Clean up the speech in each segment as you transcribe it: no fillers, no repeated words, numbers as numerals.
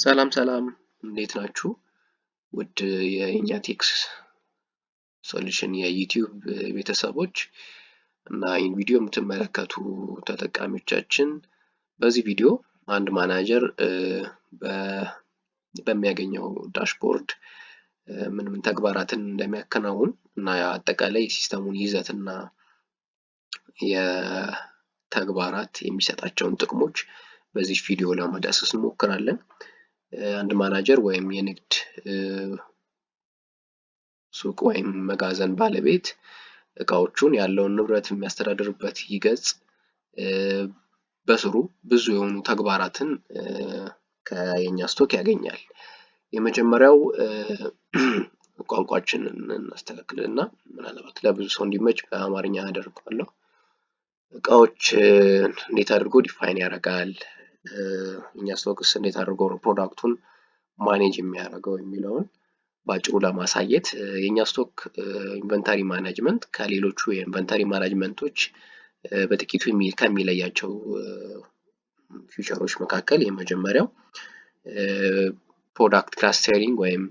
ሰላም ሰላም፣ እንዴት ናችሁ? ውድ የእኛ Tech Solution የ YouTube ቤተሰቦች እና ይህን ቪዲዮ የምትመለከቱ ተጠቃሚዎቻችን፣ በዚህ ቪዲዮ አንድ ማናጀር በሚያገኘው dashboard ምን ምን ተግባራትን እንደሚያከናውን እና አጠቃላይ የ system ኡን ይዘት እና የተግባራት የሚሰጣቸውን ጥቅሞች በዚህ ቪዲዮ ለመዳሰስ እንሞክራለን። አንድ ማናጀር ወይም የንግድ ሱቅ ወይም መጋዘን ባለቤት እቃዎቹን፣ ያለውን ንብረት የሚያስተዳድርበት ይህ ገጽ በስሩ ብዙ የሆኑ ተግባራትን ከየኛ Stock ያገኛል። የመጀመሪያው፣ ቋንቋችንን እናስተካክልና ምናልባት ለብዙ ሰው እንዲመች በአማርኛ አደርገዋለሁ። እቃዎች እንዴት አድርጎ define ያደርጋል፣ የኛ Stocks እንዴት አድርጎ ነው product ኡን manage የሚያደርገው የሚለውን በአጭሩ ለማሳየት፣ የኛ Stock inventory management ከሌሎቹ የ inventory management ኦች በጥቂቱ ከሚለያቸው feature ኦች መካከል የመጀመሪያው product clustering ወይም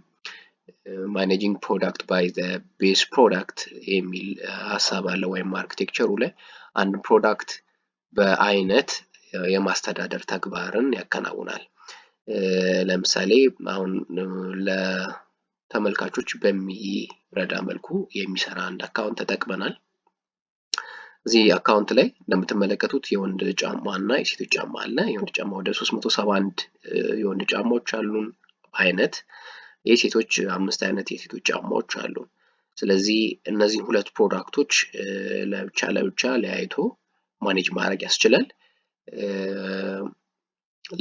managing product by base product የሚል ሀሳብ አለ። ወይም architecture ኡ ላይ አንድ product በአይነት የማስተዳደር ተግባርን ያከናውናል። ለምሳሌ አሁን ለተመልካቾች በሚረዳ መልኩ የሚሰራ አንድ account ተጠቅመናል። እዚህ account ላይ እንደምትመለከቱት የወንድ ጫማ እና የሴቶች ጫማ አለ። የወንድ ጫማ ወደ 371 የወንድ ጫማዎች አሉን አይነት፣ የሴቶች አምስት አይነት የሴቶች ጫማዎች አሉ። ስለዚህ እነዚህን ሁለት product ኦች ለብቻ ለብቻ ለያይቶ manage ማድረግ ያስችላል።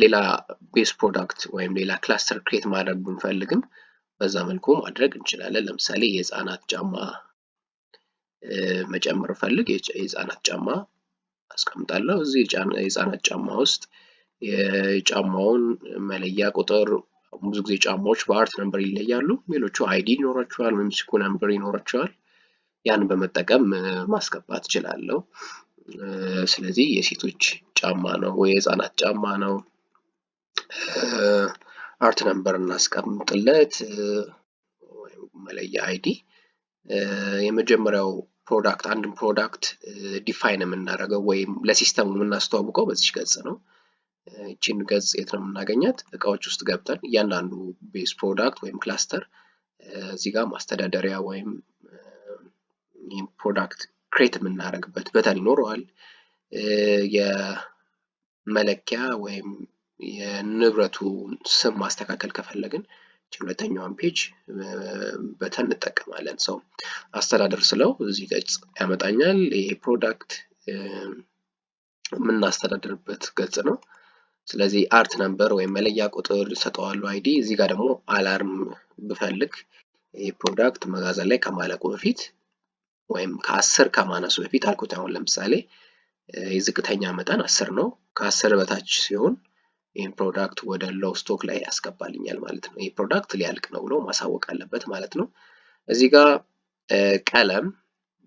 ሌላ base product ወይም ሌላ cluster create ማድረግ ብንፈልግም በዛ መልኩ ማድረግ እንችላለን። ለምሳሌ የህፃናት ጫማ መጨመር ብፈልግ የህፃናት ጫማ አስቀምጣለሁ። እዚህ የህፃናት ጫማ ውስጥ የጫማውን መለያ ቁጥር፣ ብዙ ጊዜ ጫማዎች በ art number ይለያሉ። ሌሎቹ ID ይኖራቸዋል ወይም SKU number ይኖራቸዋል። ያን በመጠቀም ማስገባት እችላለሁ። ስለዚህ የሴቶች ጫማ ነው ወይ የህፃናት ጫማ ነው። Art number እናስቀምጥለት ወይም መለያ ID። የመጀመሪያው product፣ አንድን product define የምናደርገው ወይም ለ system ኡ የምናስተዋውቀው በዚች ገጽ ነው። ይቺን ገጽ የት ነው የምናገኛት? እቃዎች ውስጥ ገብተን እያንዳንዱ base product ወይም cluster እዚህ ጋር ማስተዳደሪያ ወይም product create የምናደርግበት button ይኖረዋል። የመለኪያ ወይም የንብረቱን ስም ማስተካከል ከፈለግን ሁለተኛዋን page button እንጠቀማለን። So አስተዳደር ስለው እዚህ ገጽ ያመጣኛል። ይሄ product የምናስተዳድርበት ገጽ ነው። ስለዚህ art number ወይም መለያ ቁጥር ሰጠዋለሁ፣ ID። እዚህ ጋር ደግሞ alarm ብፈልግ ይህ product መጋዘን ላይ ከማለቁ በፊት ወይም ከ10 ከማነሱ በፊት አልኩት። አሁን ለምሳሌ የዝቅተኛ መጠን 10 ነው። ከ10 በታች ሲሆን ይህን product ወደ low stock ላይ ያስገባልኛል ማለት ነው። ይህ product ሊያልቅ ነው ብሎ ማሳወቅ አለበት ማለት ነው። እዚህ ጋር ቀለም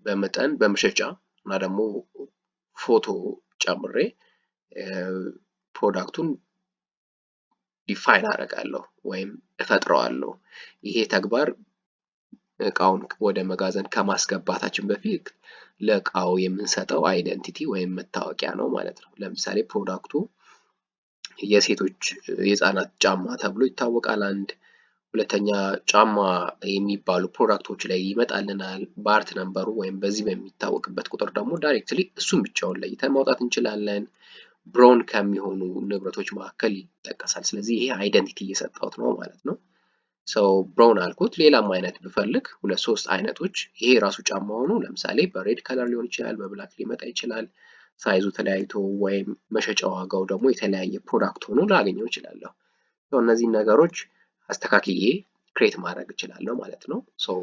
በመጠን፣ በመሸጫ እና ደግሞ ፎቶ ጨምሬ product ኡን define አደርጋለሁ ወይም እፈጥረዋለሁ። ይሄ ተግባር እቃውን ወደ መጋዘን ከማስገባታችን በፊት ለእቃው የምንሰጠው identity ወይም መታወቂያ ነው ማለት ነው። ለምሳሌ product ኡ የሴቶች የህፃናት ጫማ ተብሎ ይታወቃል። አንድ ሁለተኛ ጫማ የሚባሉ product ኦች ላይ ይመጣልናል። በ art number ኡ ወይም በዚህ በሚታወቅበት ቁጥር ደግሞ directly እሱን ብቻውን ለይተን ማውጣት እንችላለን። Brown ከሚሆኑ ንብረቶች መካከል ይጠቀሳል። ስለዚህ ይሄ identity እየሰጠሁት ነው ማለት ነው። So brown አልኩት። ሌላም አይነት ብፈልግ ሁለት ሶስት አይነቶች፣ ይሄ ራሱ ጫማ ሆኖ ለምሳሌ በ red color ሊሆን ይችላል፣ በ black ሊመጣ ይችላል። Size ኡ ተለያይቶ ወይም መሸጫ ዋጋው ደግሞ የተለያየ product ሆኖ ላገኘው እችላለሁ። እነዚህን ነገሮች አስተካክዬ create ማድረግ እችላለሁ ማለት ነው። So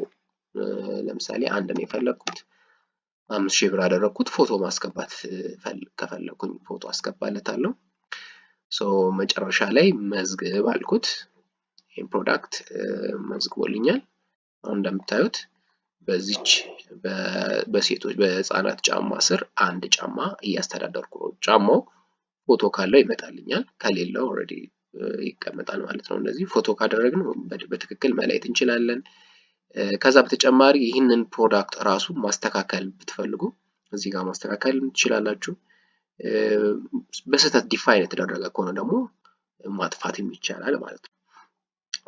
ለምሳሌ አንድ ነው የፈለግኩት፣ 5,000 ብር አደረግኩት። ፎቶ ማስገባት ከፈለኩኝ ፎቶ አስገባለታለሁ። So መጨረሻ ላይ መዝግብ አልኩት። ይህን product መዝግቦልኛል። አሁን እንደምታዩት በዚች በሴቶች በህፃናት ጫማ ስር አንድ ጫማ እያስተዳደርኩ ነው። ጫማው ፎቶ ካለው ይመጣልኛል፣ ከሌለው already ይቀመጣል ማለት ነው። እንደዚህ ፎቶ ካደረግነው በትክክል መለየት እንችላለን። ከዛ በተጨማሪ ይህንን product ራሱ ማስተካከል ብትፈልጉ እዚህ ጋር ማስተካከል ትችላላችሁ። በስህተት define የተደረገ ከሆነ ደግሞ ማጥፋትም ይቻላል ማለት ነው።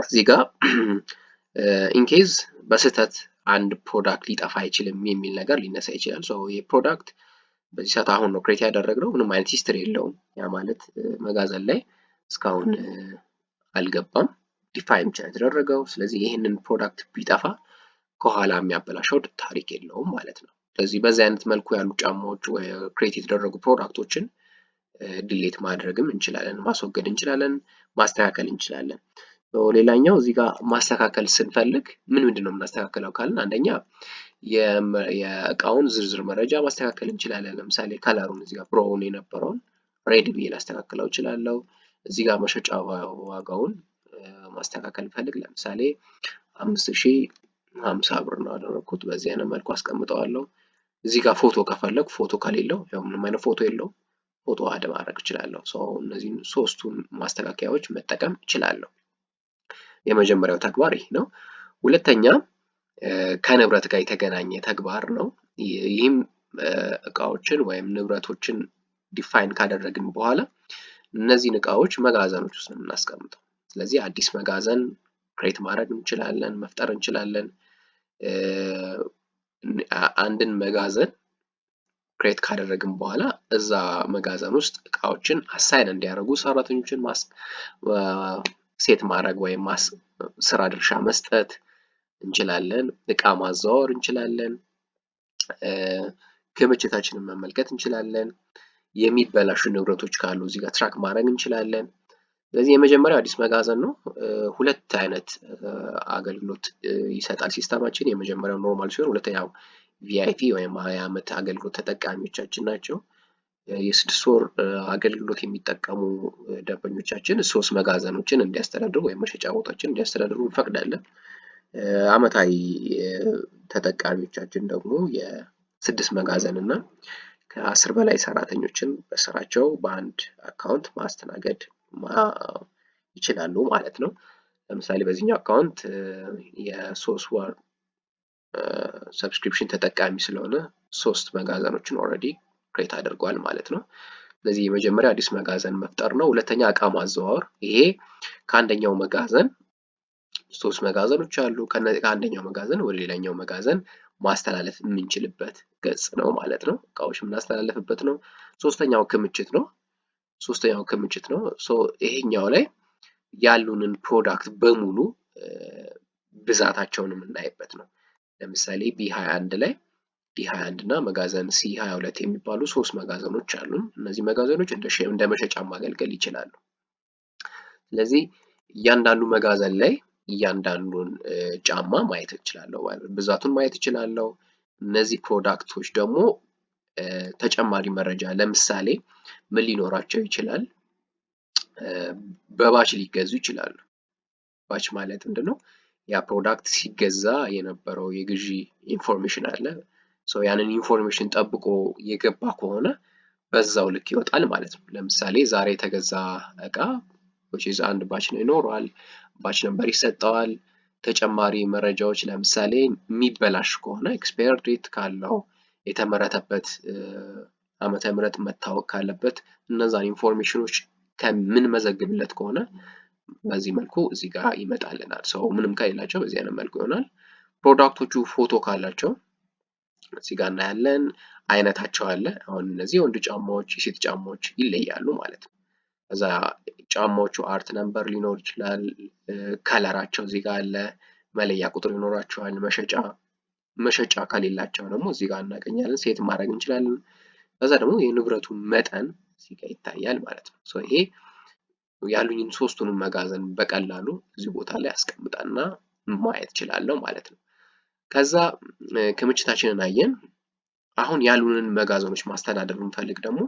እዚህ ጋር in case በስህተት አንድ product ሊጠፋ አይችልም የሚል ነገር ሊነሳ ይችላል። So ይህ product በዚህ ሰዓት አሁን ነው create ያደረግነው፣ ምንም አይነት history የለውም። ያ ማለት መጋዘን ላይ እስካሁን አልገባም፣ define ብቻ የተደረገው። ስለዚህ ይህንን product ቢጠፋ ከኋላ የሚያበላሸው ታሪክ የለውም ማለት ነው። ስለዚህ በዚህ አይነት መልኩ ያሉ ጫማዎች ወይ create የተደረጉ product ኦችን delete ማድረግም እንችላለን፣ ማስወገድ እንችላለን፣ ማስተካከል እንችላለን። ሌላኛው እዚህ ጋር ማስተካከል ስንፈልግ ምን ምንድን ነው የምናስተካክለው ካልን፣ አንደኛ የእቃውን ዝርዝር መረጃ ማስተካከል እንችላለን። ለምሳሌ color ኡን እዚህ ጋር brown የነበረውን red ብዬ ላስተካክለው እችላለሁ። እዚህ ጋር መሸጫ ዋጋውን ማስተካከል ብፈልግ ለምሳሌ 5050 ብር ነው ያደረኩት። በዚህ አይነት መልኩ አስቀምጠዋለሁ። እዚህ ጋር ፎቶ ከፈለግ፣ ፎቶ ከሌለው፣ ያው ምንም አይነት ፎቶ የለውም፣ ፎቶ add ማድረግ እችላለሁ። So እነዚህን ሶስቱን ማስተካከያዎች መጠቀም እችላለሁ። የመጀመሪያው ተግባር ይህ ነው። ሁለተኛ ከንብረት ጋር የተገናኘ ተግባር ነው። ይህም እቃዎችን ወይም ንብረቶችን define ካደረግን በኋላ እነዚህን እቃዎች መጋዘኖች ውስጥ ነው የምናስቀምጠው። ስለዚህ አዲስ መጋዘን create ማድረግ እንችላለን፣ መፍጠር እንችላለን። አንድን መጋዘን create ካደረግን በኋላ እዛ መጋዘን ውስጥ እቃዎችን assign እንዲያደርጉ ሰራተኞችን set ማድረግ ወይም ስራ ድርሻ መስጠት እንችላለን። እቃ ማዘዋወር እንችላለን። ክምችታችንን መመልከት እንችላለን። የሚበላሹ ንብረቶች ካሉ እዚህ ጋር track ማድረግ እንችላለን። ስለዚህ የመጀመሪያው አዲስ መጋዘን ነው። ሁለት አይነት አገልግሎት ይሰጣል system ኣችን። የመጀመሪያው normal ሲሆን ሁለተኛው VIP ወይም የዓመት አገልግሎት ተጠቃሚዎቻችን ናቸው። የ6 ወር አገልግሎት የሚጠቀሙ ደንበኞቻችን ሶስት መጋዘኖችን እንዲያስተዳድሩ ወይም መሸጫ ቦታዎችን እንዲያስተዳድሩ እንፈቅዳለን። አመታዊ ተጠቃሚዎቻችን ደግሞ የስድስት መጋዘን እና ከ10 በላይ ሰራተኞችን በስራቸው በአንድ account ማስተናገድ ይችላሉ ማለት ነው። ለምሳሌ በዚህኛው account የ3 ወር subscription ተጠቃሚ ስለሆነ ሶስት መጋዘኖችን already create አድርጓል ማለት ነው። ስለዚህ የመጀመሪያ አዲስ መጋዘን መፍጠር ነው። ሁለተኛ እቃ ማዘዋወር። ይሄ ከአንደኛው መጋዘን፣ ሶስት መጋዘኖች አሉ። ከአንደኛው መጋዘን ወደ ሌላኛው መጋዘን ማስተላለፍ የምንችልበት ገጽ ነው ማለት ነው። እቃዎች የምናስተላልፍበት ነው። ሶስተኛው ክምችት ነው። ሶስተኛው ክምችት ነው። So ይሄኛው ላይ ያሉንን product በሙሉ ብዛታቸውን የምናይበት ነው። ለምሳሌ B 21 ላይ D 21 እና መጋዘን C 22 የሚባሉ ሶስት መጋዘኖች አሉን። እነዚህ መጋዘኖች እንደ መሸጫ ማገልገል ይችላሉ። ስለዚህ እያንዳንዱ መጋዘን ላይ እያንዳንዱን ጫማ ማየት እችላለሁ፣ ብዛቱን ማየት እችላለሁ። እነዚህ product ኦች ደግሞ ተጨማሪ መረጃ ለምሳሌ ምን ሊኖራቸው ይችላል? በ batch ሊገዙ ይችላሉ። Batch ማለት ምንድነው? ያ product ሲገዛ የነበረው የግዢ information አለ። So ያንን information ጠብቆ የገባ ከሆነ በዛው ልክ ይወጣል ማለት ነው። ለምሳሌ ዛሬ የተገዛ እቃ which is አንድ batch ነው ይኖረዋል። Batch number ይሰጠዋል። ተጨማሪ መረጃዎች ለምሳሌ የሚበላሽ ከሆነ expire date ካለው፣ የተመረተበት ዓመተ ምህረት መታወቅ ካለበት፣ እነዛን information ኖች ከምንመዘግብለት ከሆነ በዚህ መልኩ እዚህ ጋር ይመጣልናል። So ምንም ከሌላቸው በዚህ አይነት መልኩ ይሆናል። Product ኦቹ ፎቶ ካላቸው እዚህ ጋር እናያለን። አይነታቸው አለ። አሁን እነዚህ የወንድ ጫማዎች፣ የሴት ጫማዎች ይለያሉ ማለት ነው። ከዛ ጫማዎቹ art number ሊኖር ይችላል። Color ኣቸው እዚህ ጋር አለ። መለያ ቁጥር ይኖራቸዋል። መሸጫ ከሌላቸው ደግሞ እዚህ ጋር እናገኛለን። Set ማድረግ እንችላለን። ከዛ ደግሞ የንብረቱ መጠን እዚህ ጋር ይታያል ማለት ነው። So ይሄ ያሉኝን ሶስቱንም መጋዘን በቀላሉ እዚህ ቦታ ላይ አስቀምጣና ማየት እችላለሁ ማለት ነው። ከዛ ክምችታችንን አየን። አሁን ያሉንን መጋዘኖች ማስተዳደር ብንፈልግ ደግሞ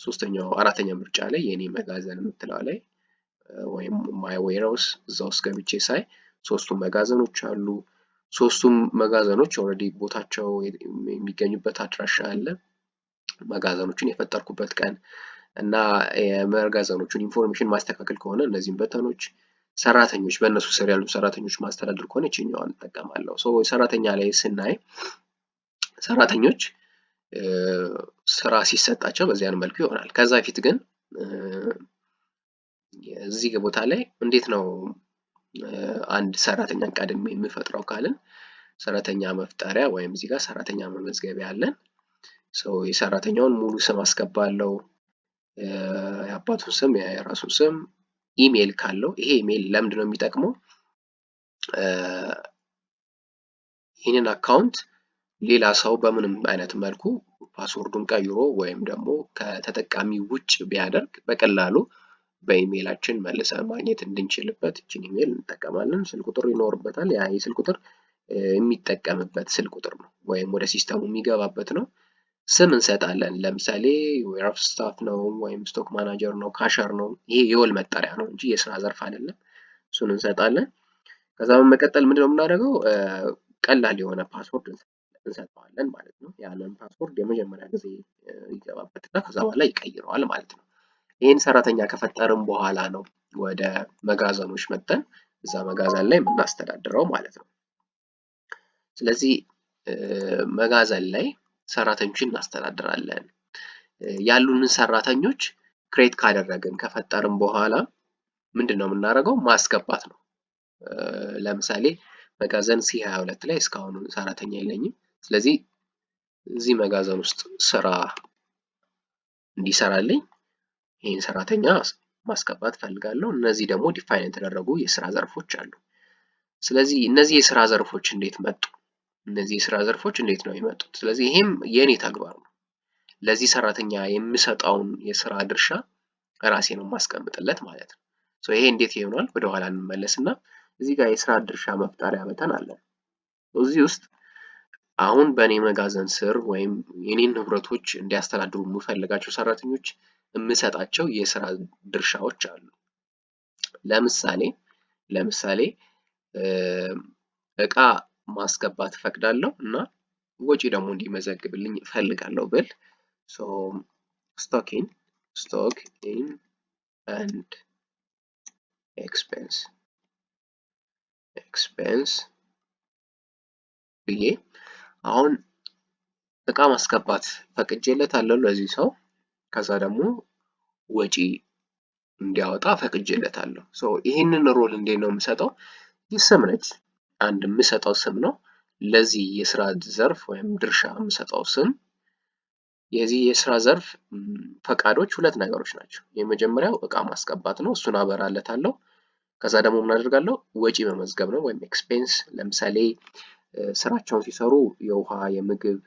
ሶስተኛው አራተኛ ምርጫ ላይ የኔ መጋዘን የምትለው ላይ ወይም my warehouse እዛ ውስጥ ገብቼ ሳይ ሶስቱም መጋዘኖች አሉ። ሶስቱም መጋዘኖች already ቦታቸው የሚገኙበት አድራሻ አለ። መጋዘኖቹን የፈጠርኩበት ቀን፣ እና የመጋዘኖቹን information ማስተካከል ከሆነ እነዚህን button ኦች፣ ሰራተኞች፣ በእነሱ ስር ያሉ ሰራተኞች ማስተዳደር ከሆነ ይችኛዋን እጠቀማለሁ። So ሰራተኛ ላይ ስናይ ሰራተኞች ስራ ሲሰጣቸው በዚያን መልኩ ይሆናል። ከዛ በፊት ግን እዚህ ቦታ ላይ እንዴት ነው አንድ ሰራተኛን ቀድሜ የምፈጥረው ካልን ሰራተኛ መፍጠሪያ ወይም እዚህ ጋር ሰራተኛ መመዝገቢያ አለን። So የሰራተኛውን ሙሉ ስም አስገባለሁ። የአባቱን ስም፣ የራሱን ስም፣ ኢሜይል ካለው። ይሄ ኢሜይል ለምንድን ነው የሚጠቅመው? ይህንን account ሌላ ሰው በምንም አይነት መልኩ password ኡን ቀይሮ ወይም ደግሞ ከተጠቃሚ ውጭ ቢያደርግ በቀላሉ በኢሜይላችን መልሰን ማግኘት እንድንችልበት ይችን ኢሜይል እንጠቀማለን። ስልክ ቁጥር ይኖርበታል። ያ የስልክ ቁጥር የሚጠቀምበት ስልክ ቁጥር ነው ወይም ወደ system ኡ የሚገባበት ነው። ስም እንሰጣለን። ለምሳሌ warehouse staff ነው ወይም stock manager ነው፣ cashier ነው። ይሄ የወል መጠሪያ ነው እንጂ የስራ ዘርፍ አይደለም። እሱን እንሰጣለን። ከዛ በመቀጠል ምንድነው የምናደርገው? ቀላል የሆነ password እንሰጠዋለን ማለት ነው። ያንን password የመጀመሪያ ጊዜ ይገባበትና ከዛ በኋላ ይቀይረዋል ማለት ነው። ይህን ሰራተኛ ከፈጠርን በኋላ ነው ወደ መጋዘኖች መጥተን እዛ መጋዘን ላይ የምናስተዳድረው ማለት ነው። ስለዚህ መጋዘን ላይ ሰራተኞችን እናስተዳድራለን። ያሉንን ሰራተኞች create ካደረግን፣ ከፈጠርን በኋላ ምንድን ነው የምናደርገው? ማስገባት ነው። ለምሳሌ መጋዘን C 22 ላይ እስካሁን ሰራተኛ የለኝም። ስለዚህ እዚህ መጋዘን ውስጥ ስራ እንዲሰራልኝ ይህን ሰራተኛ ማስገባት እፈልጋለሁ። እነዚህ ደግሞ define የተደረጉ የስራ ዘርፎች አሉ። ስለዚህ እነዚህ የስራ ዘርፎች እንዴት መጡ? እነዚህ የስራ ዘርፎች እንዴት ነው የመጡት? ስለዚህ ይሄም የኔ ተግባር ነው። ለዚህ ሰራተኛ የምሰጠውን የስራ ድርሻ ራሴ ነው የማስቀምጥለት ማለት ነው። So ይሄ እንዴት ይሆናል? ወደኋላ እንመለስና እዚህ ጋር የስራ ድርሻ መፍጠሪያ button አለ። እዚህ ውስጥ አሁን በእኔ መጋዘን ስር ወይም የኔን ንብረቶች እንዲያስተዳድሩ የምፈልጋቸው ሰራተኞች የምሰጣቸው የስራ ድርሻዎች አሉ። ለምሳሌ እቃ ማስገባት እፈቅዳለሁ እና ወጪ ደግሞ እንዲመዘግብልኝ እፈልጋለሁ ብል stock in and expense ብዬ አሁን እቃ ማስገባት ፈቅጄለታለሁ ለዚህ ሰው፣ ከዛ ደግሞ ወጪ እንዲያወጣ ፈቅጄለታለሁ። So ይህንን role እንዴት ነው የምሰጠው? ይህ ስም ነች፣ አንድ የምሰጠው ስም ነው። ለዚህ የስራ ዘርፍ ወይም ድርሻ የምሰጠው ስም። የዚህ የስራ ዘርፍ ፈቃዶች ሁለት ነገሮች ናቸው። የመጀመሪያው እቃ ማስገባት ነው፣ እሱን አበራለታለሁ። ከዛ ደግሞ ምን አደርጋለሁ? ወጪ መመዝገብ ነው ወይም expense። ለምሳሌ ስራቸውን ሲሰሩ የውሃ፣ የምግብ፣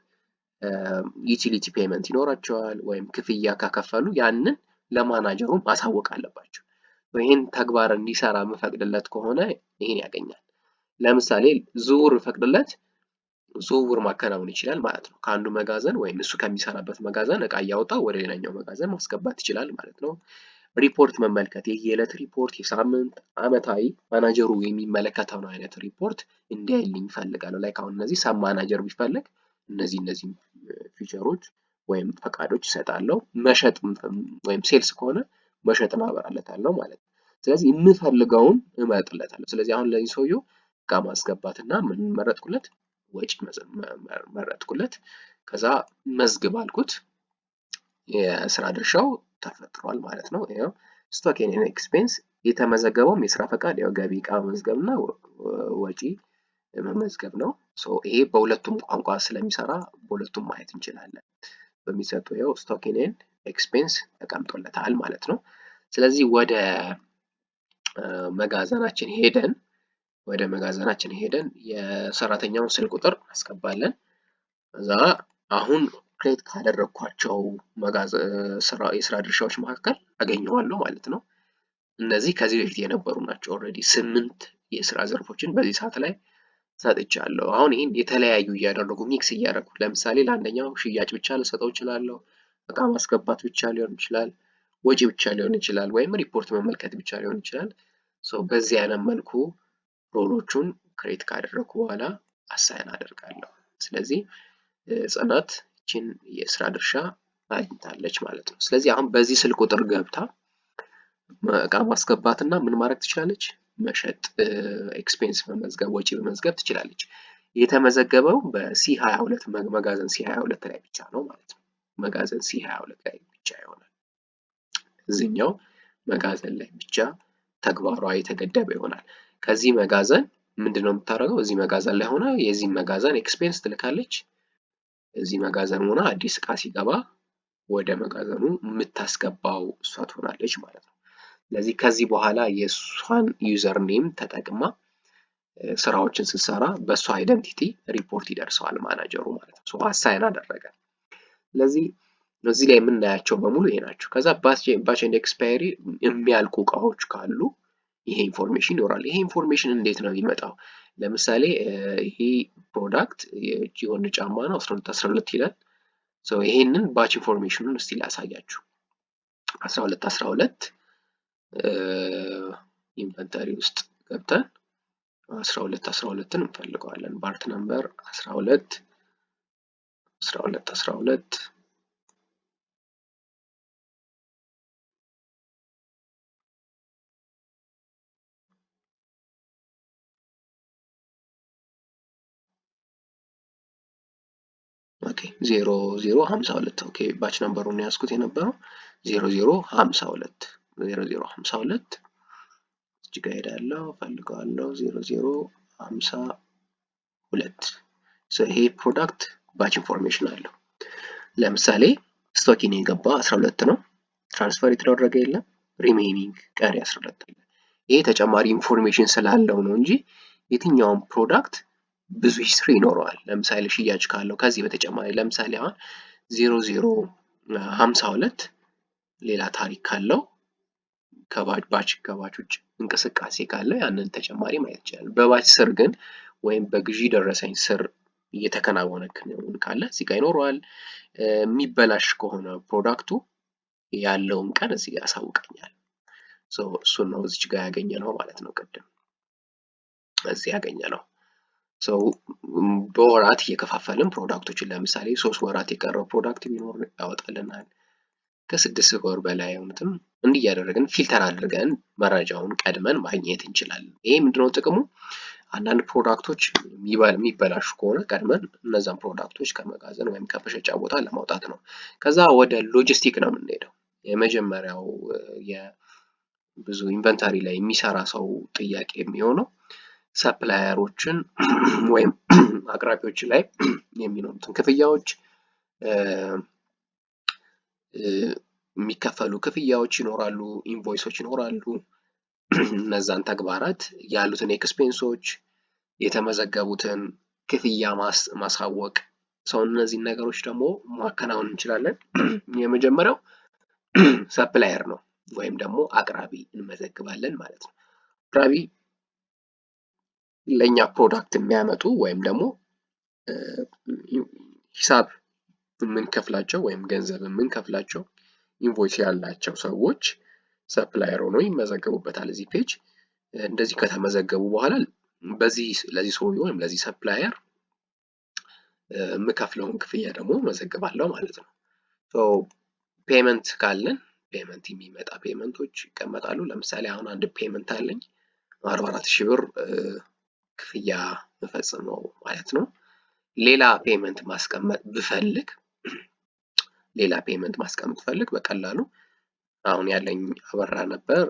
utility payment ይኖራቸዋል ወይም ክፍያ ከከፈሉ ያንን ለማናጀሩ ማሳወቅ አለባቸው። ይህን ተግባር እንዲሰራ የምፈቅድለት ከሆነ ይህን ያገኛል። ለምሳሌ ዝውውር ብፈቅድለት ዝውውር ማከናወን ይችላል ማለት ነው። ከአንዱ መጋዘን ወይም እሱ ከሚሰራበት መጋዘን እቃ እያወጣ ወደ ሌላኛው መጋዘን ማስገባት ይችላል ማለት ነው። ሪፖርት መመልከት፣ የየዕለት ሪፖርት፣ የሳምንት፣ አመታዊ ማናጀሩ የሚመለከተውን አይነት ሪፖርት እንዲያይልኝ እፈልጋለሁ። Like አሁን እነዚህ sub manager ቢፈልግ እነዚህ feature ኦች ወይም ፈቃዶች ይሰጣለሁ። መሸጥ ወይም sales ከሆነ መሸጥን አበራለታለሁ ማለት ነው። ስለዚህ የምፈልገውን እመርጥለታለሁ። ስለዚህ አሁን ለዚህ ሰውየው እቃ ማስገባትና ምን መረጥኩለት? ወጪ መረጥኩለት። ከዛ መዝግብ አልኩት። የስራ ድርሻው ተፈጥሯል ማለት ነው። ይኸው stock and expense የተመዘገበውም የስራ ፈቃድ ያው ገቢ እቃ መመዝገብ እና ወጪ መመዝገብ ነው። So ይሄ በሁለቱም ቋንቋ ስለሚሰራ በሁለቱም ማየት እንችላለን። በሚሰጡ ይኸው stock and expense ተቀምጦለታል ማለት ነው። ስለዚህ ወደ መጋዘናችን ሄደን የሰራተኛውን ስልክ ቁጥር እናስገባለን። ከዛ አሁን create ካደረግኳቸው የስራ ድርሻዎች መካከል አገኘዋለሁ ማለት ነው። እነዚህ ከዚህ በፊት የነበሩ ናቸው። Already ስምንት የስራ ዘርፎችን በዚህ ሰዓት ላይ ሰጥቻለሁ። አሁን ይህን የተለያዩ እያደረጉ mix እያደረጉ ለምሳሌ ለአንደኛው ሽያጭ ብቻ ልሰጠው እችላለሁ። እቃ ማስገባት ብቻ ሊሆን ይችላል። ወጪ ብቻ ሊሆን ይችላል። ወይም ሪፖርት መመልከት ብቻ ሊሆን ይችላል። So በዚህ አይነት መልኩ role ኦቹን create ካደረኩ በኋላ assign አደርጋለሁ። ስለዚህ ጽናት ይችን የስራ ድርሻ አግኝታለች ማለት ነው። ስለዚህ አሁን በዚህ ስልክ ቁጥር ገብታ እቃ ማስገባትና ምን ማድረግ ትችላለች? መሸጥ፣ expense መመዝገብ፣ ወጪ መመዝገብ ትችላለች። የተመዘገበው በ C 22 መጋዘን C 22 ላይ ብቻ ነው ማለት ነው። መጋዘን C 22 ላይ ብቻ ይሆናል። እዚህኛው መጋዘን ላይ ብቻ ተግባሯ የተገደበ ይሆናል። ከዚህ መጋዘን ምንድነው የምታደርገው? እዚህ መጋዘን ላይ ሆና የዚህ መጋዘን expense ትልካለች። እዚህ መጋዘን ሆና አዲስ እቃ ሲገባ ወደ መጋዘኑ የምታስገባው እሷ ትሆናለች ማለት ነው። ስለዚህ ከዚህ በኋላ የእሷን user name ተጠቅማ ስራዎችን ስትሰራ በእሷ identity ሪፖርት ይደርሰዋል ማናጀሩ ማለት ነው። Assign አደረገ። ስለዚህ እዚህ ላይ የምናያቸው በሙሉ ይሄ ናቸው። ከዛ batch and expiry የሚያልቁ እቃዎች ካሉ ይሄ information ይኖራል። ይሄ information እንዴት ነው የሚመጣው? ለምሳሌ ይሄ product የወንድ ጫማ ነው፣ 12 12 ይላል። ይሄንን batch information ኑን እስቲ ላሳያችሁ። 12 12 inventory ውስጥ ገብተን 12 12ን እንፈልገዋለን። Part number 12 12 12። Okay, 0052። Okay, batch number ኡን ያዝኩት የነበረው 0052፣ 0052። እዚህ ጋር ሄዳለሁ፣ ፈልገዋለሁ፣ 0052። ይሄ product batch information አለው። ለምሳሌ stock in የገባ 12 ነው። Transfer የተደረገ የለም። Remaining ቀሪ 12 አለ። ይሄ ተጨማሪ information ስላለው ነው እንጂ የትኛውም product ብዙ history ይኖረዋል። ለምሳሌ ሽያጭ ካለው ከዚህ በተጨማሪ ለምሳሌ አሁን 0052 ሌላ ታሪክ ካለው ከ batch ውጭ እንቅስቃሴ ካለ ያንን ተጨማሪ ማየት ይችላል። በ batch ስር ግን ወይም በግዢ ደረሰኝ ስር እየተከናወነ ክንውን ካለ እዚህ ጋር ይኖረዋል። የሚበላሽ ከሆነ product ኡ ያለውን ቀን እዚህ ጋር ያሳውቀኛል። እሱን ነው እዚች ጋር ያገኘነው ማለት ነው። ቅድም እዚህ ያገኘነው በወራት እየከፋፈልን product ኦችን ለምሳሌ 3 ወራት የቀረው product ቢኖር ያወጣልናል። ከ6 ወር በላይ የሆኑትም እንዲህ እያደረግን filter አድርገን መረጃውን ቀድመን ማግኘት እንችላለን። ይሄ ምንድነው ጥቅሙ? አንዳንድ product ኦች የሚበላሹ ከሆነ ቀድመን እነዛን product ኦች ከመጋዘን ወይም ከመሸጫ ቦታ ለማውጣት ነው። ከዛ ወደ ሎጂስቲክ ነው የምንሄደው። የመጀመሪያው ብዙ inventory ላይ የሚሰራ ሰው ጥያቄ የሚሆነው supplier ኦችን ወይም አቅራቢዎች ላይ የሚኖሩትን ክፍያዎች፣ የሚከፈሉ ክፍያዎች ይኖራሉ፣ invoice ኦች ይኖራሉ። እነዛን ተግባራት ያሉትን expense ኦች፣ የተመዘገቡትን ክፍያ ማሳወቅ so እነዚህን ነገሮች ደግሞ ማከናወን እንችላለን። የመጀመሪያው supplier ነው ወይም ደግሞ አቅራቢ እንመዘግባለን ማለት ነው። አቅራቢ ለእኛ product የሚያመጡ ወይም ደግሞ ሂሳብ የምንከፍላቸው ወይም ገንዘብ የምንከፍላቸው invoice ያላቸው ሰዎች supplier ሆነው ይመዘገቡበታል እዚህ page። እንደዚህ ከተመዘገቡ በኋላ በዚህ ለዚህ ሰውዬ ወይም ለዚህ supplier የምከፍለውን ክፍያ ደግሞ መዘግባለሁ ማለት ነው። Payment ካለን payment የሚመጣ payment ኦች ይቀመጣሉ። ለምሳሌ አሁን አንድ payment አለኝ፣ 44,000 ብር ክፍያ መፈጽመው ማለት ነው። ሌላ payment ማስቀመጥ ብፈልግ ሌላ payment ማስቀመጥ ብፈልግ በቀላሉ አሁን ያለኝ አበራ ነበር።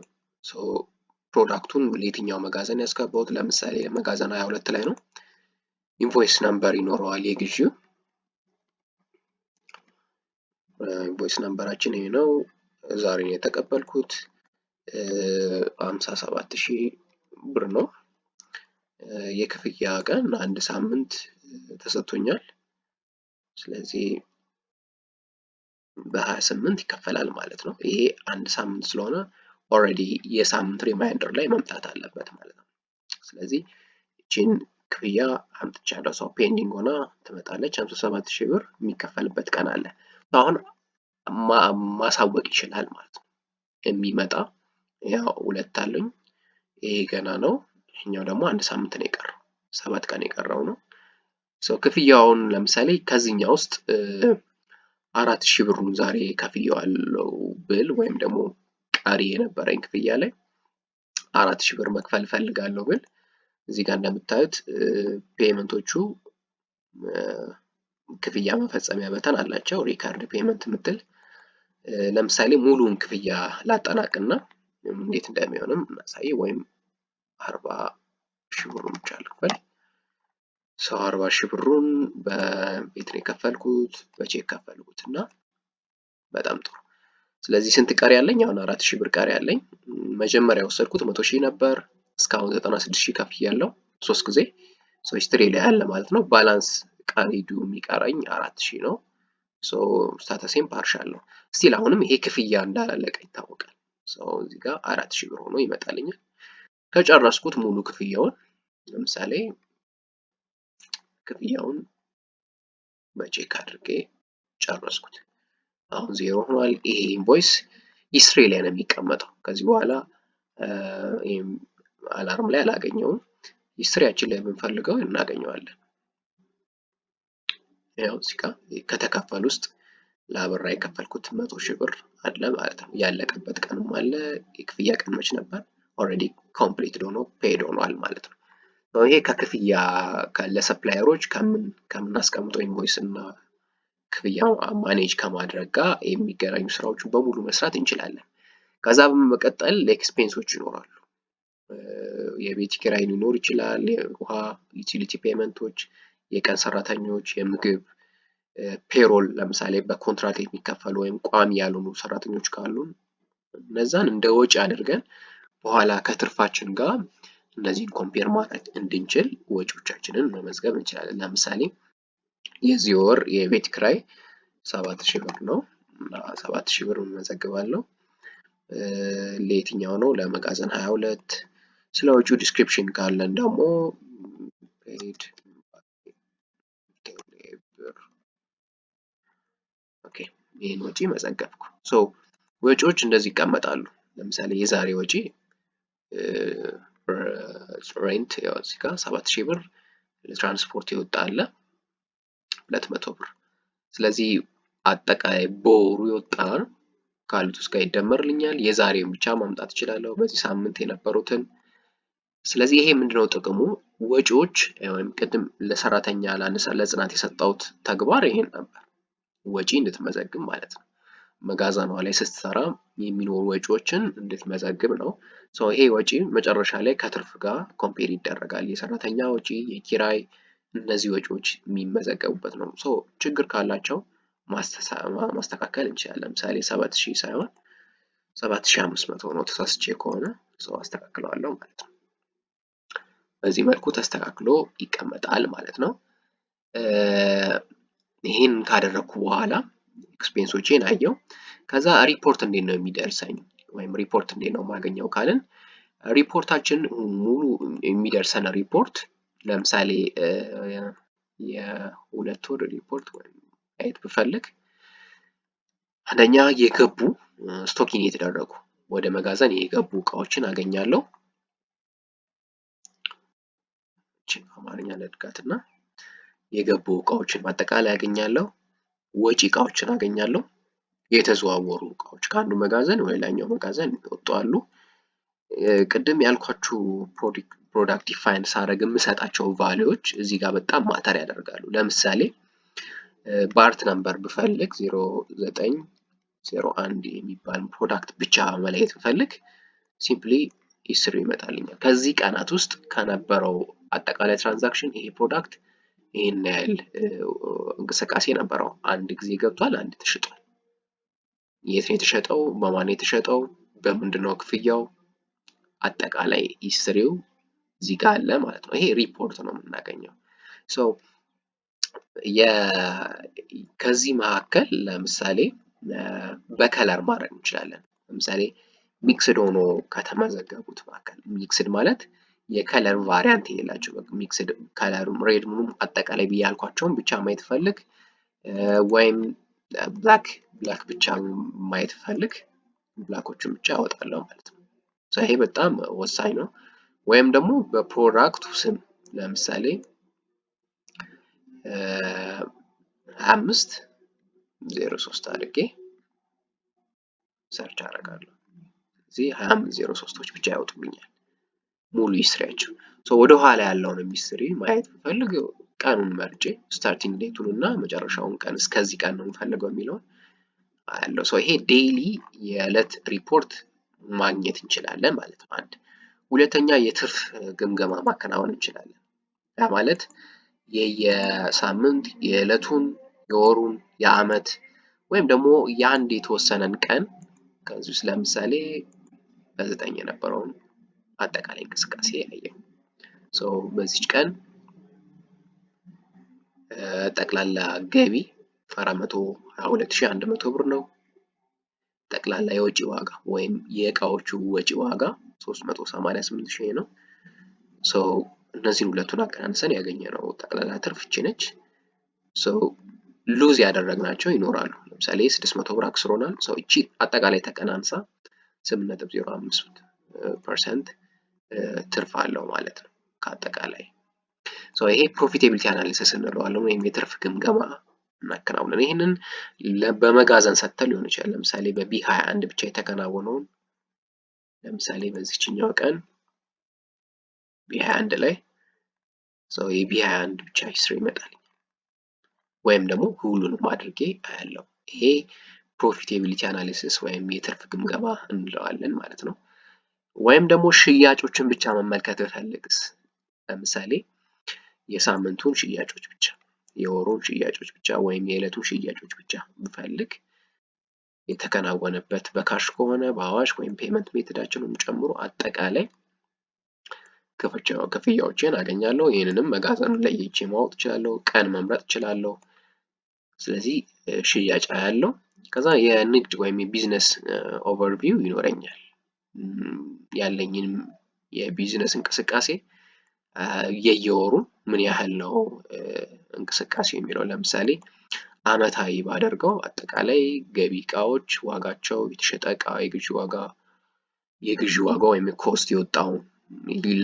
Product ኡን ለየትኛው መጋዘን ያስገባሁት ለምሳሌ መጋዘን 22 ላይ ነው። Invoice number ይኖረዋል፣ የግዢው invoice number ኣችን ይሄ ነው። ዛሬ ነው የተቀበልኩት፣ 57,000 ብር ነው። የክፍያ ቀን አንድ ሳምንት ተሰጥቶኛል። ስለዚህ በ28 ይከፈላል ማለት ነው። ይሄ አንድ ሳምንት ስለሆነ already የሳምንት reminder ላይ መምጣት አለበት ማለት ነው። ስለዚህ ይቺን ክፍያ አምጥቻለሁ። So pending ሆና ትመጣለች። 57,000 ብር የሚከፈልበት ቀን አለ። አሁን ማሳወቅ ይችላል ማለት ነው። የሚመጣ ያው ሁለት አለኝ። ይሄ ገና ነው። ይሄኛው ደግሞ አንድ ሳምንት ነው የቀረው፣ 7 ቀን የቀረው ነው። So ክፍያውን ለምሳሌ ከዚህኛው ውስጥ 4,000 ብሩን ዛሬ ከፍየዋለሁ ብል ወይም ደግሞ ቀሪ የነበረኝ ክፍያ ላይ 4,000 ብር መክፈል እፈልጋለሁ ብል፣ እዚህ ጋር እንደምታዩት payment ኦቹ ክፍያ መፈጸሚያ button አላቸው። Record payment የምትል። ለምሳሌ ሙሉውን ክፍያ ላጠናቅና እንዴት እንደሚሆንም እናሳይ። ወይም 40,000 ብሩን ብቻ ልክፈል። So 40,000 ብሩን በቤት ነው የከፈልኩት፣ በቼክ ከፈልኩት እና በጣም ጥሩ። ስለዚህ ስንት ቀሪ ያለኝ? አሁን 4,000 ብር ቀሪ ያለኝ። መጀመሪያ የወሰድኩት 100,000 ነበር። እስካሁን 96,000 ከፍያለሁ ሶስት ጊዜ። So history ላይ ያለ ማለት ነው። Balance ቀሪ due የሚቀረኝ 4,000 ነው። So status ኤም partial ነው። Still አሁንም ይሄ ክፍያ እንዳላለቀ ይታወቃል። So እዚህ ጋር 4,000 ብር ሆኖ ይመጣልኛል። ከጨረስኩት ሙሉ ክፍያውን፣ ለምሳሌ ክፍያውን በቼክ አድርጌ ጨረስኩት። አሁን ዜሮ ሆኗል። ይሄ invoice history ላይ ነው የሚቀመጠው። ከዚህ በኋላ alarm ላይ አላገኘውም። History ያችን ላይ ብንፈልገው እናገኘዋለን። ያው እዚህ ጋር ከተከፈሉ ውስጥ ለአበራ የከፈልኩት 100,000 ብር አለ ማለት ነው። ያለቀበት ቀንም አለ። የክፍያ ቀን መች ነበር? Already completed ሆኖ paid ሆኗል ማለት ነው። ይሄ ከክፍያ ለ supplier ኦች ከምናስቀምጠው invoice እና ክፍያ manage ከማድረግ ጋር የሚገናኙ ስራዎችን በሙሉ መስራት እንችላለን። ከዛ በመቀጠል expense ኦች ይኖራሉ። የቤት ኪራይ ሊኖር ይችላል፣ የውሃ utility payment ኦች፣ የቀን ሰራተኞች፣ የምግብ፣ payroll፣ ለምሳሌ በኮንትራት የሚከፈሉ ወይም ቋሚ ያልሆኑ ሰራተኞች ካሉን እነዛን እንደ ወጪ አድርገን በኋላ ከትርፋችን ጋር እነዚህን compare ማድረግ እንድንችል ወጪዎቻችንን መመዝገብ እንችላለን። ለምሳሌ የዚህ ወር የቤት ኪራይ 7,000 ብር ነው እና 7,000 ብር እመዘግባለሁ። ለየትኛው ነው? ለመጋዘን 22። ስለ ወጪው description ካለን ደግሞ paid ብር፣ okay፣ ይህን ወጪ መዘገብኩ። So ወጪዎች እንደዚህ ይቀመጣሉ። ለምሳሌ የዛሬ ወጪ rent ያው እዚህ ጋር 7,000 ብር፣ ለትራንስፖርት የወጣ አለ 200 ብር። ስለዚህ አጠቃላይ በወሩ የወጣ ካሉት ውስጥ ጋር ይደመርልኛል። የዛሬውን ብቻ ማምጣት እችላለሁ፣ በዚህ ሳምንት የነበሩትን። ስለዚህ ይሄ ምንድነው ጥቅሙ? ወጪዎች ወይም ቅድም ለሰራተኛ ለጽናት የሰጠሁት ተግባር ይሄን ነበር። ወጪ እንድትመዘግብ ማለት ነው። መጋዘኗ ላይ ስትሰራ የሚኖሩ ወጪዎችን እንድትመዘግብ ነው። ይሄ ወጪ መጨረሻ ላይ ከትርፍ ጋር compare ይደረጋል። የሰራተኛ ወጪ፣ የኪራይ፣ እነዚህ ወጪዎች የሚመዘገቡበት ነው። So ችግር ካላቸው ማስተካከል እንችላለን። ለምሳሌ 7,000 ሳይሆን 7,500 ነው፣ ተሳስቼ ከሆነ so አስተካክለዋለሁ ማለት ነው። በዚህ መልኩ ተስተካክሎ ይቀመጣል ማለት ነው። ይህን ካደረግኩ በኋላ expense ኦቼን አየው። ከዛ ሪፖርት እንዴት ነው የሚደርሰኝ ወይም ሪፖርት እንዴት ነው የማገኘው ካልን፣ ሪፖርታችን ሙሉ የሚደርሰን ሪፖርት፣ ለምሳሌ የ2 ወር ሪፖርት ወይም ማየት ብፈልግ፣ አንደኛ የገቡ stock in የተደረጉ ወደ መጋዘን የገቡ እቃዎችን አገኛለሁ። አማርኛ ለድጋትና የገቡ እቃዎችን በአጠቃላይ አገኛለሁ። ወጪ እቃዎችን አገኛለሁ። የተዘዋወሩ እቃዎች ከአንዱ መጋዘን ወደ ሌላኛው መጋዘን ይወጡ አሉ። ቅድም ያልኳችሁ product define ሳደርግ የምሰጣቸው value ዎች እዚህ ጋር በጣም matter ያደርጋሉ። ለምሳሌ part number ብፈልግ፣ 0901 የሚባል product ብቻ መለየት ብፈልግ simply history ይመጣልኛል። ከዚህ ቀናት ውስጥ ከነበረው አጠቃላይ transaction ይሄ product ይህን ያህል እንቅስቃሴ ነበረው። አንድ ጊዜ ገብቷል፣ አንድ ተሽጧል። የት ነው የተሸጠው? በማን የተሸጠው? በምንድን ነው ክፍያው? አጠቃላይ history ው እዚህ ጋር አለ ማለት ነው። ይሄ ሪፖርት ነው የምናገኘው። So ከዚህ መካከል ለምሳሌ በ color ማድረግ እንችላለን። ለምሳሌ mixed ሆኖ ከተመዘገቡት መካከል፣ mixed ማለት የ color variant የሌላቸው፣ mixed color ኡም red ሙሉም አጠቃላይ ብዬ ያልኳቸውን ብቻ ማየት ፈልግ ወይም black black ብቻ ማየት ፈልግ black ኦችን ብቻ አወጣለሁ ማለት ነው። ይሄ በጣም ወሳኝ ነው። ወይም ደግሞ በ product ኡ ስም፣ ለምሳሌ 25 03 አድርጌ search አደርጋለሁ። እዚህ 2503ቶች ብቻ ያወጡልኛል ሙሉ history ያቸው። ወደ ኋላ ያለውን history ማየት ብፈልግ ቀኑን መርጬ starting date ኡን እና መጨረሻውን ቀን፣ እስከዚህ ቀን ነው የምፈልገው የሚለውን አያለው። So ይሄ daily የዕለት ሪፖርት ማግኘት እንችላለን ማለት ነው። አንድ ሁለተኛ የትርፍ ግምገማ ማከናወን እንችላለን። ያ ማለት የየሳምንት፣ የዕለቱን፣ የወሩን፣ የአመት ወይም ደግሞ የአንድ የተወሰነን ቀን ከዚህ ውስጥ ለምሳሌ በ9 የነበረውን አጠቃላይ እንቅስቃሴ ያየው። So በዚች ቀን ጠቅላላ ገቢ 422,100 ብር ነው። ጠቅላላ የወጪ ዋጋ ወይም የእቃዎቹ ወጪ ዋጋ 388,000 ነው። So እነዚህን ሁለቱን አቀናንሰን ያገኘነው ጠቅላላ ትርፍ ይቺ ነች። So lose ያደረግናቸው ይኖራሉ። ለምሳሌ 600 ብር አክስሮናል። So እቺ አጠቃላይ ተቀናንሳ 8.05% ትርፍ አለው ማለት ነው ከአጠቃላይ። So ይሄ profitability analysis እንለዋለን ወይም የትርፍ ግምገማ እናከናውናለን። ይህንን በመጋዘን ሰጥተን ሊሆን ይችላል። ለምሳሌ በ B 21 ብቻ የተከናወነውን፣ ለምሳሌ በዚችኛው ቀን B 21 ላይ so የ B 21 ብቻ history ይመጣል። ወይም ደግሞ ሁሉንም አድርጌ አያለው። ይሄ profitability analysis ወይም የትርፍ ግምገማ እንለዋለን ማለት ነው። ወይም ደግሞ ሽያጮችን ብቻ መመልከት ብፈልግስ? ለምሳሌ የሳምንቱን ሽያጮች ብቻ፣ የወሩን ሽያጮች ብቻ ወይም የዕለቱን ሽያጮች ብቻ ብፈልግ የተከናወነበት በ cash ከሆነ፣ በአዋሽ ወይም payment method ኣችንን ጨምሮ አጠቃላይ ክፍያዎችን አገኛለሁ። ይህንንም መጋዘን ለይቼ ማወቅ እችላለሁ። ቀን መምረጥ እችላለሁ። ስለዚህ ሽያጭ ያለው ከዛ የንግድ ወይም የ business overview ይኖረኛል። ያለኝን የቢዝነስ እንቅስቃሴ የየወሩ ምን ያህል ነው እንቅስቃሴ የሚለው፣ ለምሳሌ አመታዊ ባደርገው አጠቃላይ ገቢ፣ እቃዎች ዋጋቸው፣ የተሸጠ እቃ የግዢ ዋጋ ወይም cost የወጣውን፣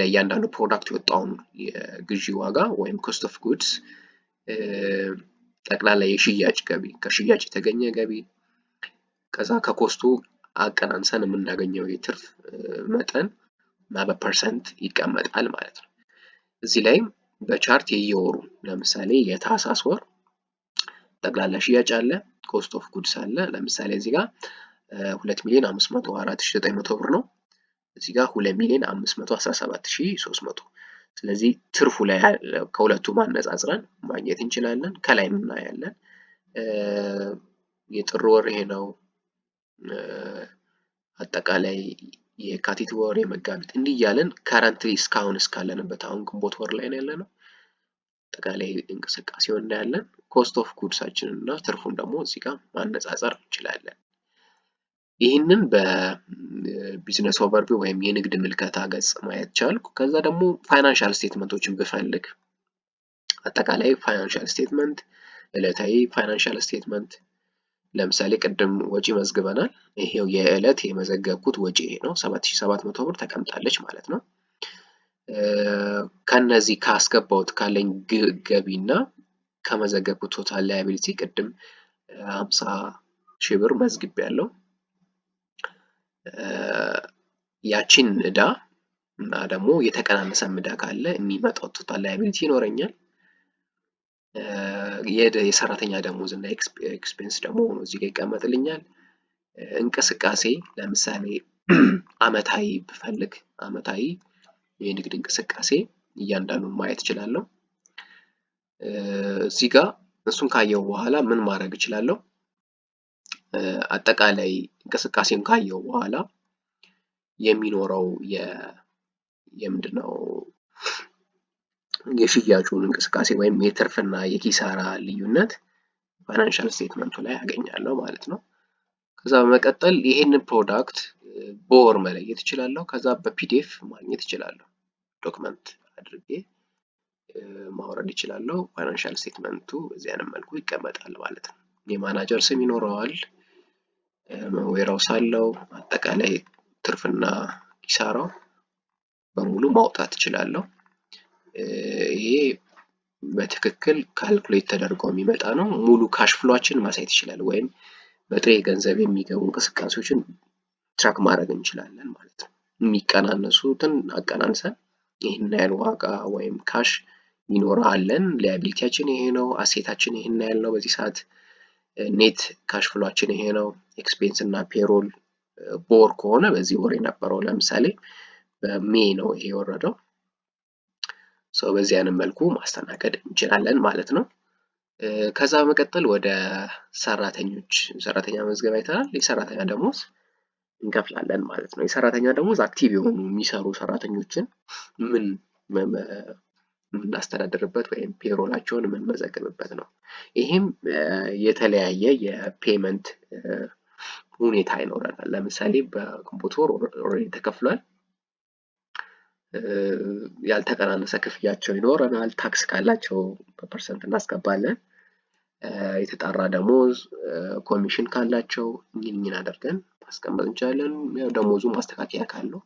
ለእያንዳንዱ product የወጣውን የግዢ ዋጋ ወይም cost of goods፣ ጠቅላላ የሽያጭ ገቢ፣ ከሽያጭ የተገኘ ገቢ፣ ከዛ ከ cost ኡ አቀናንሰን የምናገኘው የትርፍ መጠን እና በ percent ይቀመጣል ማለት ነው። እዚህ ላይም በ chart የየወሩ ለምሳሌ የታህሳስ ወር ጠቅላላ ሽያጭ አለ፣ cost of goods አለ። ለምሳሌ እዚህ ጋር 2,504,900 ብር ነው። እዚህ ጋር 2,517,300። ስለዚህ ትርፉ ላይ ከሁለቱ ማነጻጽረን ማግኘት እንችላለን። ከላይ እናያለን። የጥር ወር ይሄ ነው። አጠቃላይ የካቲት ወር፣ የመጋቢት እንዲህ እያለን currently እስካሁን እስካለንበት አሁን ግንቦት ወር ላይ ነው ያለነው። አጠቃላይ እንቅስቃሴውን እናያለን። Cost of goods ኣችንን እና ትርፉን ደግሞ እዚህ ጋር ማነጻጸር እንችላለን። ይህንን በ business overview ወይም የንግድ ምልከታ ገጽ ማየት ቻልኩ። ከዛ ደግሞ financial statement ኦችን ብፈልግ አጠቃላይ financial statement፣ ዕለታዊ financial statement፣ ለምሳሌ ቅድም ወጪ መዝግበናል። ይሄው የዕለት የመዘገብኩት ወጪ ይሄ ነው። 7700 ብር ተቀምጣለች ማለት ነው። ከነዚህ ካስገባሁት ካለኝ ገቢ እና ከመዘገብኩት total liability ቅድም 50,000 ብር መዝግቤያለሁ። ያቺን ዕዳ እና ደግሞ የተቀናነሰ ዕዳ ካለ የሚመጣው total liability ይኖረኛል። የሰራተኛ ደሞዝ እና expense ደግሞ ሆኖ እዚህ ጋር ይቀመጥልኛል። እንቅስቃሴ ለምሳሌ አመታዊ ብፈልግ አመታዊ የንግድ እንቅስቃሴ እያንዳንዱን ማየት እችላለሁ። እዚህ ጋር እሱን ካየው በኋላ ምን ማድረግ እችላለሁ? አጠቃላይ እንቅስቃሴን ካየው በኋላ የሚኖረው የምንድነው የሽያጩን እንቅስቃሴ ወይም የትርፍና የኪሳራ ልዩነት financial statement ኡ ላይ አገኛለሁ ማለት ነው። ከዛ በመቀጠል ይሄንን product በወር መለየት እችላለሁ። ከዛ በ PDF ማግኘት እችላለሁ። Document አድርጌ ማውረድ እችላለሁ። Financial statement ኡ በዚህ አይነት መልኩ ይቀመጣል ማለት ነው። የማናጀር ስም ይኖረዋል። Warehouse አለው። አጠቃላይ ትርፍና ኪሳራው በሙሉ ማውጣት እችላለሁ። ይሄ በትክክል calculate ተደርጎ የሚመጣ ነው። ሙሉ cash flow ኣችን ማሳየት ይችላል። ወይም በጥሬ ገንዘብ የሚገቡ እንቅስቃሴዎችን track ማድረግ እንችላለን ማለት ነው። የሚቀናነሱትን አቀናንሰን ይህን ያህል ዋጋ ወይም cash ይኖራለን። Liability ያችን ይሄ ነው፣ asset ኣችን ይህን ያህል ነው። በዚህ ሰዓት net cash flow ኣችን ይሄ ነው። Expense እና payroll በወር ከሆነ በዚህ ወር የነበረው፣ ለምሳሌ በ May ነው ይሄ የወረደው። So በዚህ አይነት መልኩ ማስተናገድ እንችላለን ማለት ነው። ከዛ በመቀጠል ወደ ሰራተኞች፣ ሰራተኛ መዝገብ አይተናል። የሰራተኛ ደሞዝ እንከፍላለን ማለት ነው። የሰራተኛ ደሞዝ active የሆኑ፣ የሚሰሩ ሰራተኞችን ምን የምናስተዳድርበት ወይም payroll ኣቸውን የምንመዘግብበት ነው። ይሄም የተለያየ የ payment ሁኔታ ይኖረናል። ለምሳሌ በግንቦት ወር already ተከፍሏል። ያልተቀናነሰ ክፍያቸው ይኖረናል። Tax ካላቸው በ percent እናስገባለን። የተጣራ ደሞዝ፣ ኮሚሽን ካላቸው እኝን አድርገን ማስቀመጥ እንችላለን። ያው ደሞዙ ማስተካከያ ካለው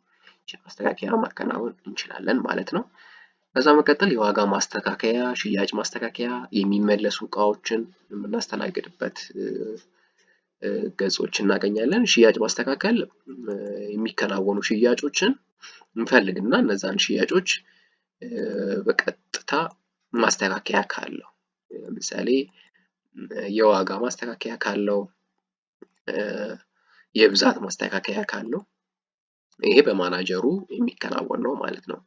ማስተካከያ ማከናወን እንችላለን ማለት ነው። ከዛ መቀጠል የዋጋ ማስተካከያ፣ ሽያጭ ማስተካከያ፣ የሚመለሱ እቃዎችን የምናስተናግድበት ገጾች እናገኛለን። ሽያጭ ማስተካከል የሚከናወኑ ሽያጮችን እንፈልግና እነዛን ሽያጮች በቀጥታ ማስተካከያ ካለው፣ ለምሳሌ የዋጋ ማስተካከያ ካለው፣ የብዛት ማስተካከያ ካለው ይሄ በማናጀሩ የሚከናወን ነው ማለት ነው።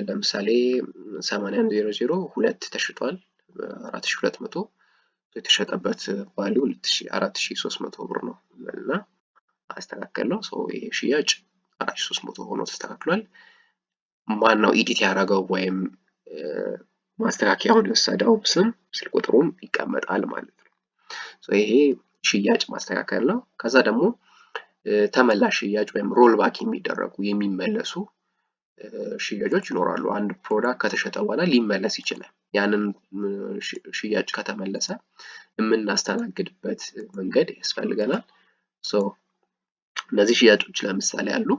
ለምሳሌ 8100 2 ተሽጧል። 4200 የተሸጠበት value 4300 ብር ነው እና አስተካከል ነው። ይሄ ሽያጭ 4300 ሆኖ ተስተካክሏል። ማን ነው edit ያደረገው ወይም ማስተካከያውን የወሰደው ስም፣ ስልክ ቁጥሩም ይቀመጣል ማለት ነው። ይሄ ሽያጭ ማስተካከል ነው። ከዛ ደግሞ ተመላሽ ሽያጭ ወይም rollback የሚደረጉ፣ የሚመለሱ ሽያጮች ይኖራሉ። አንድ product ከተሸጠ በኋላ ሊመለስ ይችላል። ያንን ሽያጭ ከተመለሰ የምናስተናግድበት መንገድ ያስፈልገናል። So እነዚህ ሽያጮች ለምሳሌ አሉ።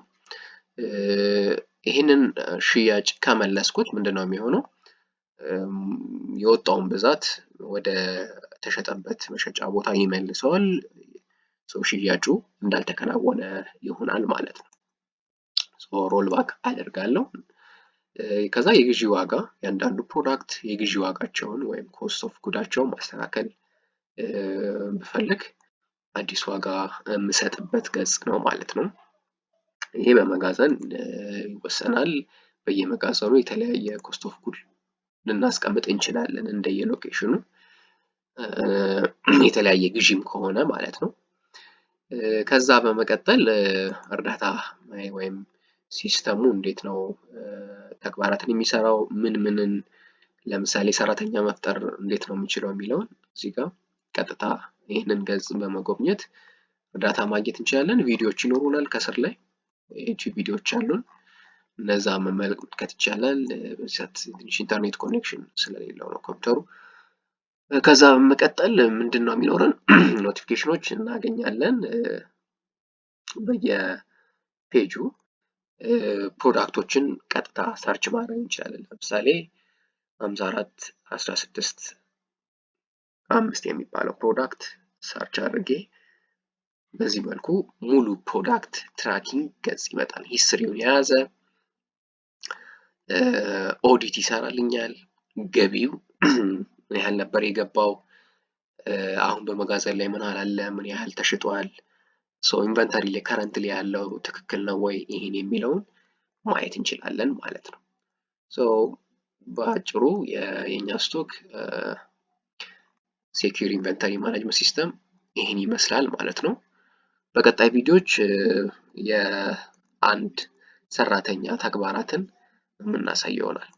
ይህንን ሽያጭ ከመለስኩት ምንድን ነው የሚሆነው? የወጣውን ብዛት ወደ ተሸጠበት መሸጫ ቦታ ይመልሰዋል። So ሽያጩ እንዳልተከናወነ ይሆናል ማለት ነው። Rollback አደርጋለሁ። ከዛ የግዢ ዋጋ፣ የአንዳንዱ product የግዢ ዋጋቸውን ወይም cost of good ኣቸውን ማስተካከል ብፈልግ አዲስ ዋጋ የምሰጥበት ገጽ ነው ማለት ነው። ይሄ በመጋዘን ይወሰናል። በየመጋዘኑ የተለያየ cost of good ልናስቀምጥ እንችላለን፣ እንደየ location ኑ የተለያየ ግዢም ከሆነ ማለት ነው። ከዛ በመቀጠል እርዳታ ወይም system ኡ እንዴት ነው ተግባራትን የሚሰራው፣ ምን ምንን፣ ለምሳሌ ሰራተኛ መፍጠር እንዴት ነው የምችለው የሚለውን እዚህ ጋር ቀጥታ ይህንን ገጽ በመጎብኘት እርዳታ ማግኘት እንችላለን። ቪዲዮዎች ይኖሩናል፣ ከስር ላይ ዩቲዩብ ቪዲዮዎች አሉን። እነዛ መመልከት ይቻላል። በዚህ ሰዓት ትንሽ ኢንተርኔት connection ስለሌለው ነው ኮምፒውተሩ። ከዛ በመቀጠል ምንድን ነው የሚኖረን? Notification ኖች እናገኛለን። በየ page ኡ product ኦችን ቀጥታ search ማድረግ እንችላለን። ለምሳሌ 54165 የሚባለው product search አድርጌ በዚህ መልኩ ሙሉ product tracking ገጽ ይመጣል። History ውን የያዘ ኦዲት ይሰራልኛል። ገቢው ምን ያህል ነበር የገባው፣ አሁን በመጋዘን ላይ ምን ያህል አለ፣ ምን ያህል ተሽጧል፣ so inventory ላይ currently ያለው ትክክል ነው ወይ ይሄን የሚለውን ማየት እንችላለን ማለት ነው። So በአጭሩ የኛ stock secure inventory management system ይህን ይመስላል ማለት ነው። በቀጣይ ቪዲዮዎች የአንድ ሰራተኛ ተግባራትን የምናሳይ ይሆናል።